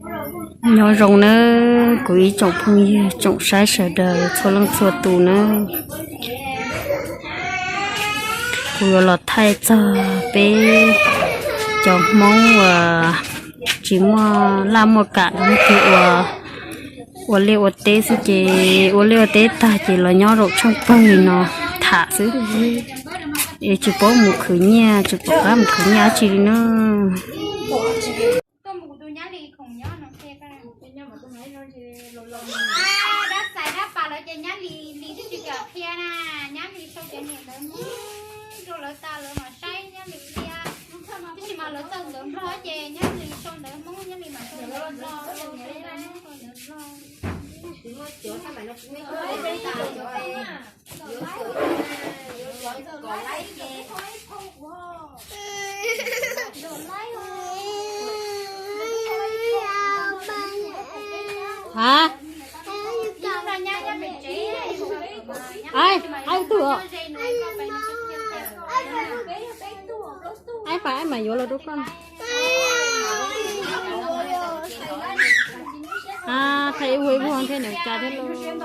Nyob zoo nawb kuv ib tsoom phooj ywg tsoom saib sawv daws txhua leej txhua tus nawb. Kuv yuav los thaij txog peb cov Hmoob uas tsis muaj laj muaj kam no tiag, ua liaj ua teb xwb ces ua liaj ua teb tag ces los nyob zaum tsheej pawg li no tham xwb, es tsis paub mus khwv nyiaj, tsis pom qab mus khwv nyiaj dab tsi li na. Dab xaiv dab pas lawv ces nyab li li twb tsis kam qhia na, nyab li sau cov niam ntawd mus rau lawv tas lawv mam saib nyab li qhia. Tab sis mas lawv txawj ntawv Nplog ces nyab li sau ntawv Hmoob nyab li mam sau ntawv Nplog. Hả? Ai, ai tug. Ai phải ai mà yuav los rau con. A, qhia ib vuag ib vuag thiab nws cas thiab lauj.